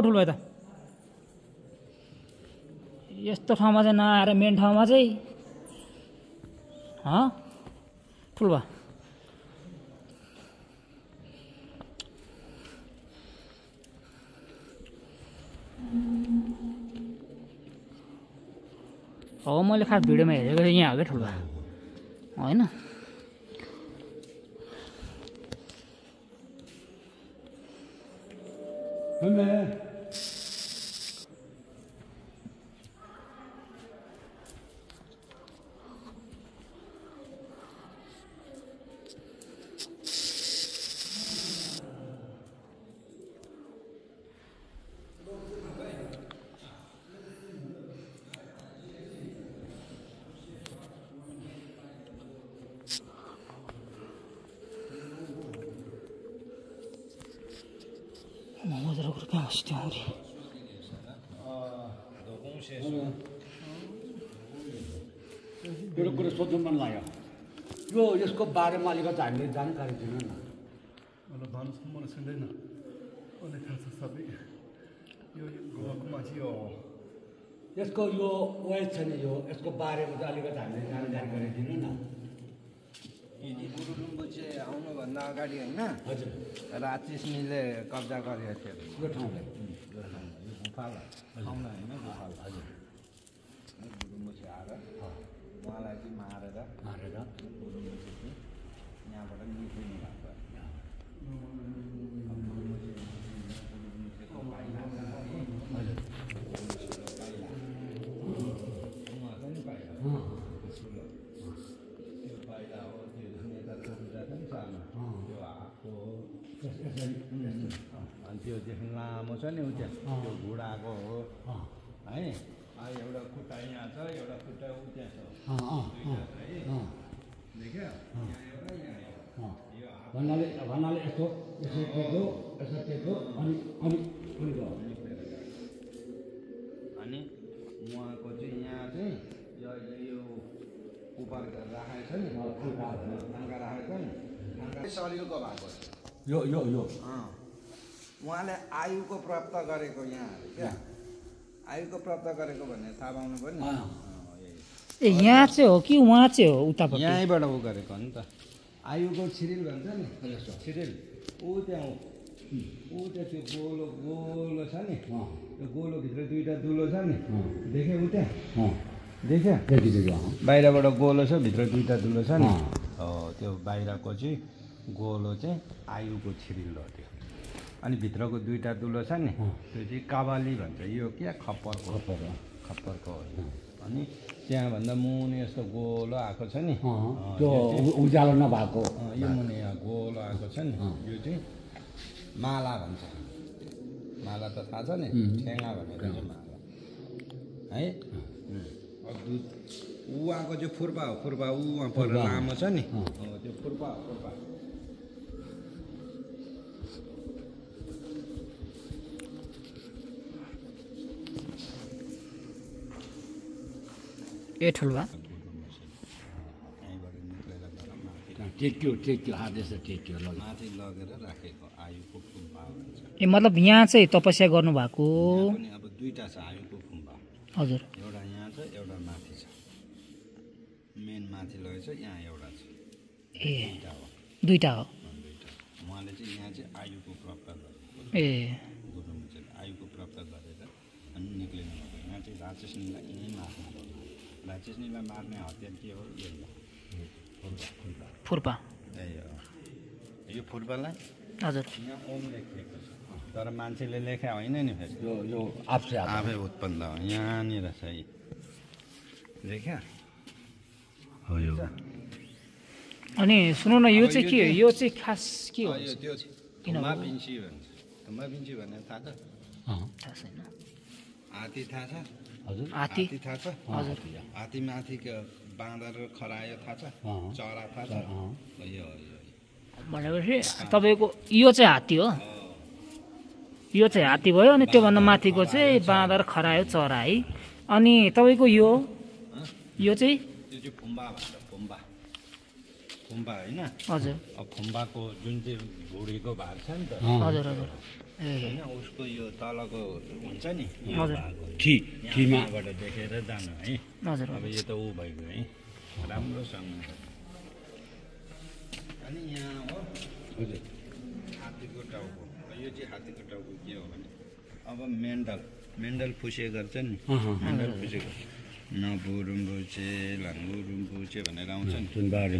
ठुलो यता यस्तो ठाउँमा चाहिँ नआएर मेन ठाउँमा चाहिँ ठुलो भयो हो मैले खास भिडियोमा हेरेको थिएँ यहाँ हो क्या ठुलो भयो होइन मोमोजरा रुपियाँ हस्ते आउँदै एउटा कुरो सोध्नु मन लाग्यो यो यसको बारेमा अलिकति हामीले जानकारी दिनु न मलाई भन्नुहोस् मलाई सुन्दैन उसले थाहा छ सबै यो गोवाको मान्छे हो यसको यो वेज छ नि यो यसको बारेमा चाहिँ अलिकति हामीले जानकारी दिनु न गुरु रुम्बुचे आउनुभन्दा अगाडि होइन हजुर राजेशनीले कब्जा गरेको थियो यो ठाउँलाई गुफालाई ठाउँलाई होइन गुफालाई हजुर गुरु रुम्बुचे आएर उहाँलाई चाहिँ मारेर गुरु रुम्बुचे चाहिँ यहाँबाट निस्किनु भएको अनि त्यो देख्नु लामो छ नि उ त्यहाँ त्यो घुडाको हो है एउटा खुट्टा यहाँ छ एउटा खुट्टा उ त्यहाँ छ देख्यो भन्नाले यस्तो टेक्यो यसो टेक्यो अनि अनि उहाँको चाहिँ यहाँ चाहिँ यो उपर राखेको छ नि टाङ्गा राखेको छ नि शरीरको भएको छ यो उहाँले आयुको प्राप्त गरेको यहाँ क्या आयुको प्राप्त गरेको भन्ने थाहा पाउनु पर्यो नि ए यहाँ चाहिँ हो कि उहाँ चाहिँ हो उतापट्टि यहीँबाट उ गरेको हो नि त आयुको छिरिल भन्छ नि छिरिल ऊ त्यहाँ त्यो गोलो छ नि त्यो गोलोभित्र दुईवटा दुलो छ नि देख्यो उ त्यहाँ देख्यो बाहिरबाट गोलो छ भित्र दुईवटा दुलो छ नि त्यो बाहिरको चाहिँ गोलो चाहिँ आयुको छिरिल हो त्यो अनि भित्रको दुईवटा दुलो छ नि त्यो चाहिँ काबाली भन्छ यो क्या खप्परको हो अनि त्यहाँभन्दा मुनि यस्तो गोलो आएको छ नि त्यो उज्यालो नभएको यो मुनि यहाँ गोलो आएको छ नि यो चाहिँ माला भन्छ माला त थाहा छ नि ठेङ्गा भनेको चाहिँ माला है उहाँको चाहिँ फुर्पा हो ऊ उहाँ पर लामो छ नि त्यो फुर्पा ए ठुलो टेक्यो हात यसो टेक्यो माथि लगेर राखेको आयुको फुम्बा भन्छ ए मतलब यहाँ चाहिँ तपस्या गर्नुभएको अब दुईवटा छ आयुको फुम्बा हजुर एउटा यहाँ छ एउटा माथि छ मेन माथि लगेछ यहाँ एउटा छ ए दुईवटा हो उहाँले चाहिँ यहाँ चाहिँ आयुको प्राप्त गरेको ए गुरुमुचे आयुको प्राप्त गरेर अनि निक्लिनु भएको यहाँ चाहिँ राक्षसनीलाई यहीँ मार्नु राक्षसनीलाई मार्ने हतियार के हो यो फुर्पा यो फुर्पालाई हजुर यहाँ ओम लेखिएको छ तर मान्छेले लेखे होइन नि फेरि यो आफसे आफ आफै उत्पन्न हो यहाँनिर छ यी देखा हो यो अनि सुन्नु न यो चाहिँ के हो यो चाहिँ खास के हो यो त्यो थुम्बा पिन्ची भन्छ थुम्बा पिन्ची भनेर थाहा छ थाहा छैन हात्ती थाहा छ हजुर हात्ती हात्ती थाहा छ हजुर हात्ती माथिको बाँदर खरायो थाहा छ चरा थाहा छ यो भनेपछि तपाईँको यो चाहिँ हात्ती हो यो चाहिँ हात्ती भयो अनि त्योभन्दा माथिको चाहिँ बाँदर खरायो चरा है अनि तपाईँको यो चाहिँ त्यो चाहिँ फुम्बा भन्छ फुम्बा फुम्बा होइन हजुर अब फुम्बाको जुन चाहिँ भुँडीको भाग छ नि त हजुर हजुर ए होइन उसको यो तलको हुन्छ नि हजुर ठीमा यहाँबाट देखेर जानु है हजुर अब यो त ऊ भइगयो है राम्रोसँग अनि यहाँ हो हजुर हात्तीको टाउको यो चाहिँ हात्तीको टाउको के हो भने अब मेन्डल फुसे गर्छ नि मेन्डल फुसेको नबु रुम्बुचे लाङ्गु रुम्बुचे भनेर आउँछ नि सुनबहार